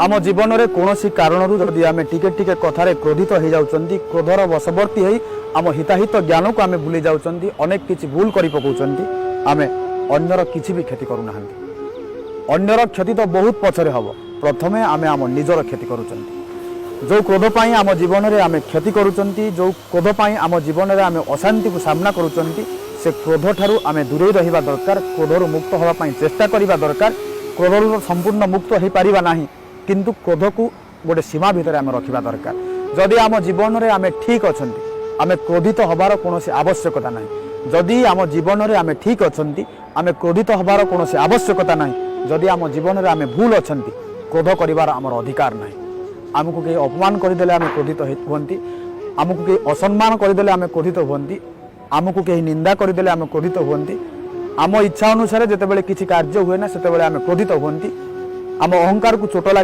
ଆମ ଜୀବନରେ କୌଣସି କାରଣରୁ ଯଦି ଆମେ ଟିକେ ଟିକେ କଥାରେ କ୍ରୋଧିତ ହେଇଯାଉଛନ୍ତି, କ୍ରୋଧର ବଶବର୍ତ୍ତୀ ହେଇ ଆମ ହିତାହିତ ଜ୍ଞାନକୁ ଆମେ ଭୁଲି ଯାଉଛନ୍ତି, ଅନେକ କିଛି ଭୁଲ କରି ପକାଉଛନ୍ତି, ଆମେ ଅନ୍ୟର କିଛି ବି କ୍ଷତି କରୁନାହାନ୍ତି। ଅନ୍ୟର କ୍ଷତି ତ ବହୁତ ପଛରେ ହେବ, ପ୍ରଥମେ ଆମେ ଆମ ନିଜର କ୍ଷତି କରୁଛନ୍ତି। ଯେଉଁ କ୍ରୋଧ ପାଇଁ ଆମ ଜୀବନରେ ଆମେ କ୍ଷତି କରୁଛନ୍ତି, ଯେଉଁ କ୍ରୋଧ ପାଇଁ ଆମ ଜୀବନରେ ଆମେ ଅଶାନ୍ତିକୁ ସାମ୍ନା କରୁଛନ୍ତି, ସେ କ୍ରୋଧ ଠାରୁ ଆମେ ଦୂରେଇ ରହିବା ଦରକାର। କ୍ରୋଧରୁ ମୁକ୍ତ ହେବା ପାଇଁ ଚେଷ୍ଟା କରିବା ଦରକାର। କ୍ରୋଧରୁ ତ ସମ୍ପୂର୍ଣ୍ଣ ମୁକ୍ତ ହୋଇପାରିବା ନାହିଁ, କିନ୍ତୁ କ୍ରୋଧକୁ ଗୋଟେ ସୀମା ଭିତରେ ଆମେ ରଖିବା ଦରକାର। ଯଦି ଆମ ଜୀବନରେ ଆମେ ଠିକ୍ ଅଛନ୍ତି, ଆମେ କ୍ରୋଧିତ ହେବାର କୌଣସି ଆବଶ୍ୟକତା ନାହିଁ। ଯଦି ଆମ ଜୀବନରେ ଆମେ ଠିକ୍ ଅଛନ୍ତି, ଆମେ କ୍ରୋଧିତ ହେବାର କୌଣସି ଆବଶ୍ୟକତା ନାହିଁ। ଯଦି ଆମ ଜୀବନରେ ଆମେ ଭୁଲ ଅଛନ୍ତି, କ୍ରୋଧ କରିବାର ଆମର ଅଧିକାର ନାହିଁ। ଆମକୁ କେହି ଅପମାନ କରିଦେଲେ ଆମେ କ୍ରୋଧିତ ହୁଅନ୍ତି, ଆମକୁ କେହି ଅସମ୍ମାନ କରିଦେଲେ ଆମେ କ୍ରୋଧିତ ହୁଅନ୍ତି, ଆମକୁ କେହି ନିନ୍ଦା କରିଦେଲେ ଆମେ କ୍ରୋଧିତ ହୁଅନ୍ତି, ଆମ ଇଚ୍ଛା ଅନୁସାରେ ଯେତେବେଳେ କିଛି କାର୍ଯ୍ୟ ହୁଏ ନା, ସେତେବେଳେ ଆମେ କ୍ରୋଧିତ ହୁଅନ୍ତି, ଆମ ଅହଙ୍କାରକୁ ଚୋଟ ଲାଗି